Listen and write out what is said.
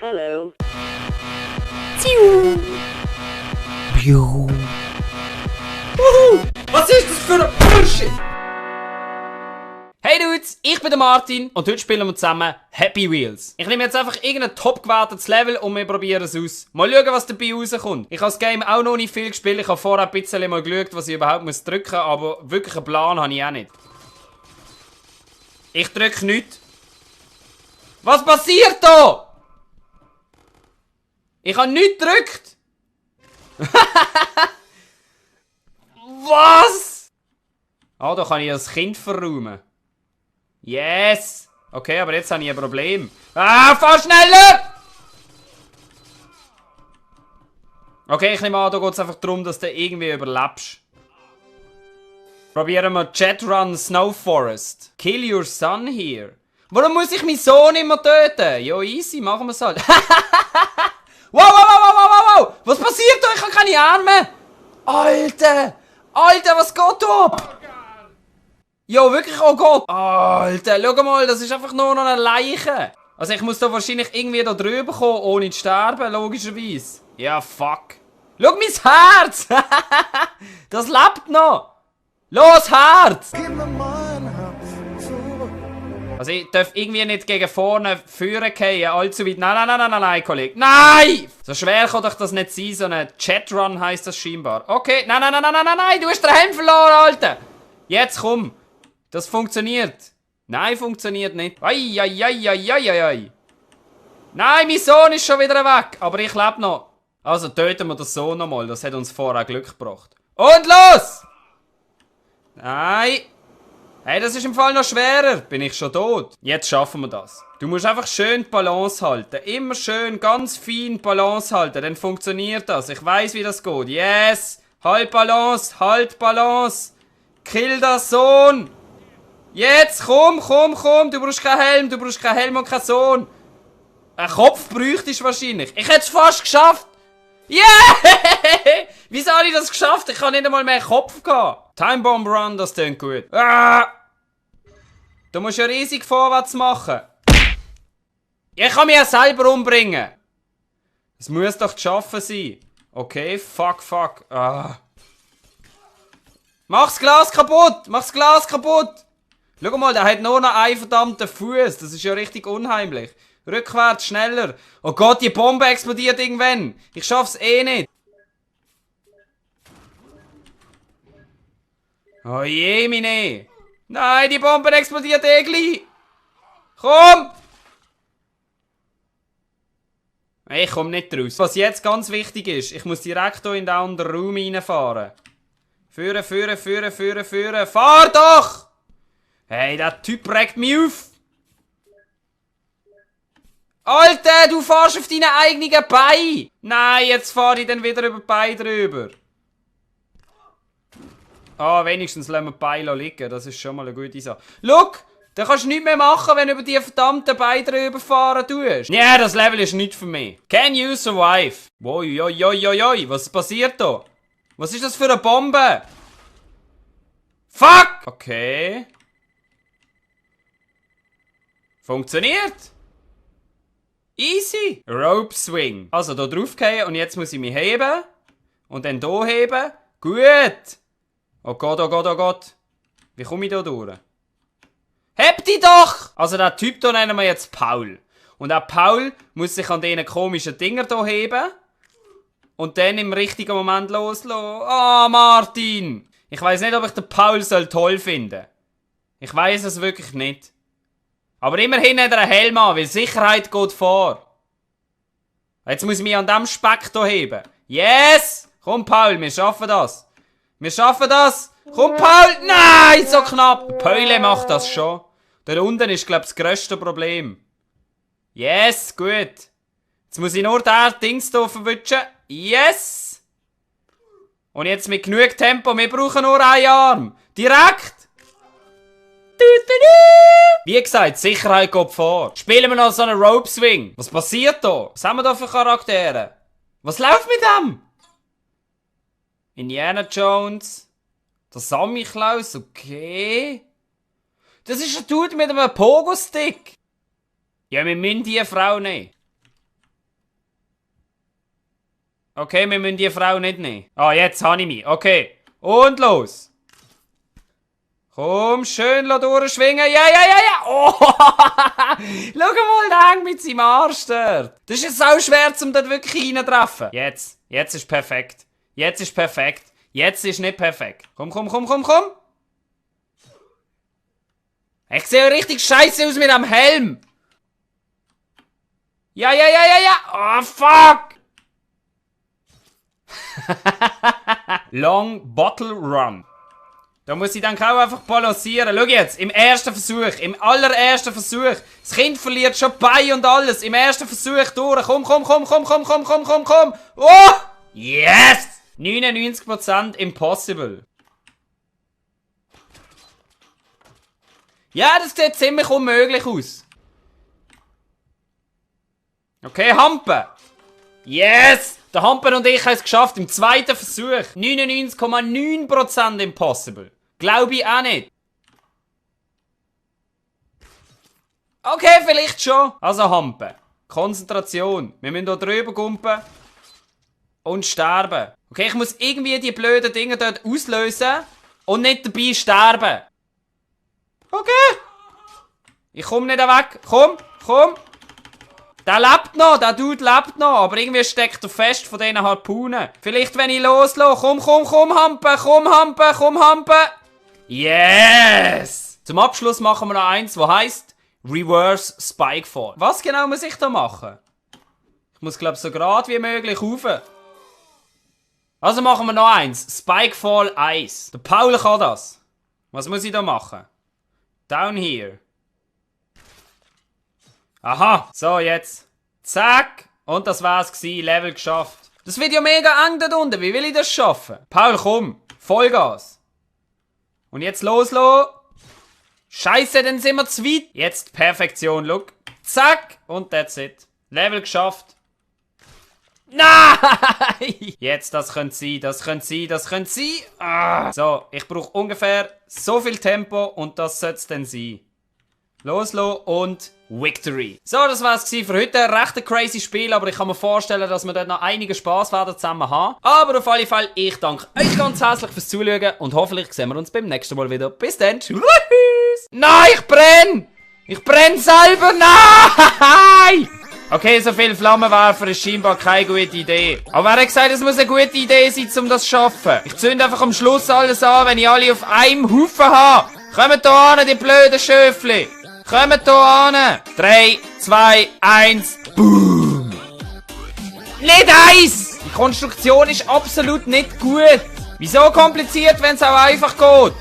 Hallo. Was ist das für ein Bullshit? Hey Dudes, ich bin der Martin und heute spielen wir zusammen Happy Wheels. Ich nehme jetzt einfach irgendein top gewertetes Level und wir probieren es aus. Mal schauen, was dabei rauskommt. Ich habe das Game auch noch nicht viel gespielt. Ich habe vorher ein bisschen mal geschaut, was ich überhaupt drücken muss, aber wirklich einen Plan habe ich auch nicht. Ich drücke nichts. Was passiert da? Ich habe nichts gedrückt. Was? Ah, da kann ich das Kind verräumen. Yes! Okay, aber jetzt habe ich ein Problem. Ah, fahr schneller! Okay, ich nehme an, da geht es einfach darum, dass du irgendwie überlebst. Probieren wir Jet Run Snow Forest. Kill your son here. Warum muss ich meinen Sohn immer töten? Jo, easy, machen wir es halt. Wow! Was passiert da? Ich habe keine Arme! Alter! Alter, was geht da ab? Jo, wirklich, oh Gott! Alter, schau mal, das ist einfach nur noch eine Leiche. Also ich muss da wahrscheinlich irgendwie da drüber kommen, ohne zu sterben, logischerweise. Ja, fuck. Schau mein Herz! Das lebt noch! Los, Herz! Also ich darf irgendwie nicht gegen vorne führen gehen, allzu weit. Nein, Kollege. Nein! So schwer kann doch das nicht sein, so ein Chatrun heisst das scheinbar. Okay, nein, du hast den Helm verloren, Alter! Jetzt komm! Das funktioniert. Nein, funktioniert nicht. Ai. Nein, mein Sohn ist schon wieder weg, aber ich lebe noch. Also töten wir den Sohn nochmal, das hat uns vorher Glück gebracht. Und los! Nein! Hey, das ist im Fall noch schwerer. Bin ich schon tot? Jetzt schaffen wir das. Du musst einfach schön die Balance halten. Immer schön, ganz fein die Balance halten. Dann funktioniert das. Ich weiß, wie das geht. Yes! Halt Balance. Kill den Sohn. Jetzt, komm. Du brauchst keinen Helm und keinen Sohn. Einen Kopf bräuchtest du wahrscheinlich. Ich hätte es fast geschafft. Yeah! Wieso habe ich das geschafft? Ich habe nicht einmal mehr Kopf gehabt. Time Bomb Run, das klingt gut. Ah! Du musst ja riesig vorwärts machen. Ich kann mich ja selber umbringen. Es muss doch zu schaffen sein. Okay, fuck. Ah. Mach's Glas kaputt! Schau mal, der hat nur noch einen verdammten Fuß. Das ist ja richtig unheimlich. Rückwärts, schneller. Oh Gott, die Bombe explodiert irgendwann. Ich schaff's eh nicht. Oh je, meine. Nein, die Bombe explodiert eh gleich. Komm! Ich komm nicht raus. Was jetzt ganz wichtig ist, ich muss direkt hier in den anderen Raum reinfahren. Führen. Fahr doch! Hey, der Typ regt mich auf. Alter, du fährst auf deine eigenen Beine! Nein, jetzt fahre ich dann wieder über die Beine drüber. Ah, wenigstens lassen wir die Beine liegen. Das ist schon mal eine gute Sache. Schau, da kannst du nichts mehr machen, wenn du über die verdammten Beine drüber fahren tust. Ja, das Level ist nicht für mich. Can you survive? Oi, was passiert da? Was ist das für eine Bombe? Fuck! Okay. Funktioniert? Easy. Rope Swing. Also da drauf gehen und jetzt muss ich mich heben. Und dann hier heben. Gut. Oh Gott. Wie komme ich da durch? Heb dich doch! Also den Typ hier nennen wir jetzt Paul. Und auch Paul muss sich an diesen komischen Dinger hier heben. Und dann im richtigen Moment loslassen. Ah, Martin! Ich weiss nicht, ob ich den Paul toll finden soll. Ich weiss es wirklich nicht. Aber immerhin hat er einen Helm an, weil Sicherheit geht vor. Jetzt muss ich mich an diesem Speck hier heben. Yes! Komm, Paul, wir schaffen das. Komm, Paul! Nein, so knapp! Paule macht das schon. Da unten ist, glaube ich, das grösste Problem. Yes, gut. Jetzt muss ich nur den Dings hier verwutschen. Yes! Und jetzt mit genug Tempo, wir brauchen nur einen Arm. Direkt! Wie gesagt, Sicherheit geht vor. Spielen wir noch so einen Rope Swing. Was passiert da? Was haben wir da für Charaktere? Was läuft mit dem? Indiana Jones. Der Sammy Klaus, okay. Das ist ein Dude mit einem Pogo-Stick. Ja, wir müssen die Frau nehmen. Okay, wir müssen die Frau nicht nehmen. Ah, jetzt habe ich mich. Okay. Und los. Komm, schön durchschwingen. Ja. Oh, schau mal, der hängt mit seinem Arsch dort. Das ist so schwer, um dort wirklich reinzutreffen. Jetzt ist perfekt. Jetzt ist perfekt. Jetzt ist nicht perfekt. Komm. Ich sehe richtig scheiße aus mit einem Helm. Ja. Oh, fuck. Long Bottle Run. Da muss ich dann auch einfach balancieren. Schau jetzt, im allerersten Versuch. Das Kind verliert schon Bein und alles. Im ersten Versuch durch. Komm. Oh! Yes! 99% impossible. Ja, das sieht ziemlich unmöglich aus. Okay, Hampe. Yes! Der Hamper und ich haben es geschafft im zweiten Versuch. 99,9% impossible. Glaube ich auch nicht. Okay, vielleicht schon. Also Hampe. Konzentration. Wir müssen hier drüber gumpen. Und sterben. Okay, ich muss irgendwie die blöden Dinge dort auslösen. Und nicht dabei sterben. Okay. Ich komme nicht weg. Komm. Der lebt noch, der Dude lebt noch, aber irgendwie steckt er fest von diesen Harpunen. Vielleicht, wenn ich loslasse. Komm, Hampe. Yes! Zum Abschluss machen wir noch eins, das heisst Reverse Spikefall. Was genau muss ich da machen? Ich muss, glaube ich, so gerade wie möglich rauf. Also machen wir noch eins. Spikefall 1. Der Paul kann das. Was muss ich da machen? Down here. Aha, so jetzt. Zack. Und das war's gewesen. Level geschafft. Das wird ja mega eng dort unten. Wie will ich das schaffen? Paul, komm. Vollgas. Und jetzt loslassen. Scheiße, dann sind wir zu weit. Jetzt Perfektion, look. Zack. Und that's it. Level geschafft. Nein! Jetzt, das könnte sein. Ah. So, ich brauche ungefähr so viel Tempo und das sollte es dann sein. Loslassen und Victory. So, das war's für heute. Recht ein crazy Spiel, aber ich kann mir vorstellen, dass wir dort noch einige Spaß werden zusammen haben. Aber auf alle Fälle, ich danke euch ganz herzlich fürs Zuschauen und hoffentlich sehen wir uns beim nächsten Mal wieder. Bis dann. Tschüss. Nein, ich brenne! Ich brenne selber! Nein! Okay, so viel Flammenwerfer ist scheinbar keine gute Idee. Aber wer hat gesagt, es muss eine gute Idee sein, um das zu schaffen? Ich zünde einfach am Schluss alles an, wenn ich alle auf einem Haufen habe. Kommt hier hin, die blöden Schöfli. Kommt hier hin. 3, 2, 1, boom. Nicht eins! Die Konstruktion ist absolut nicht gut. Wieso kompliziert, wenn es auch einfach geht?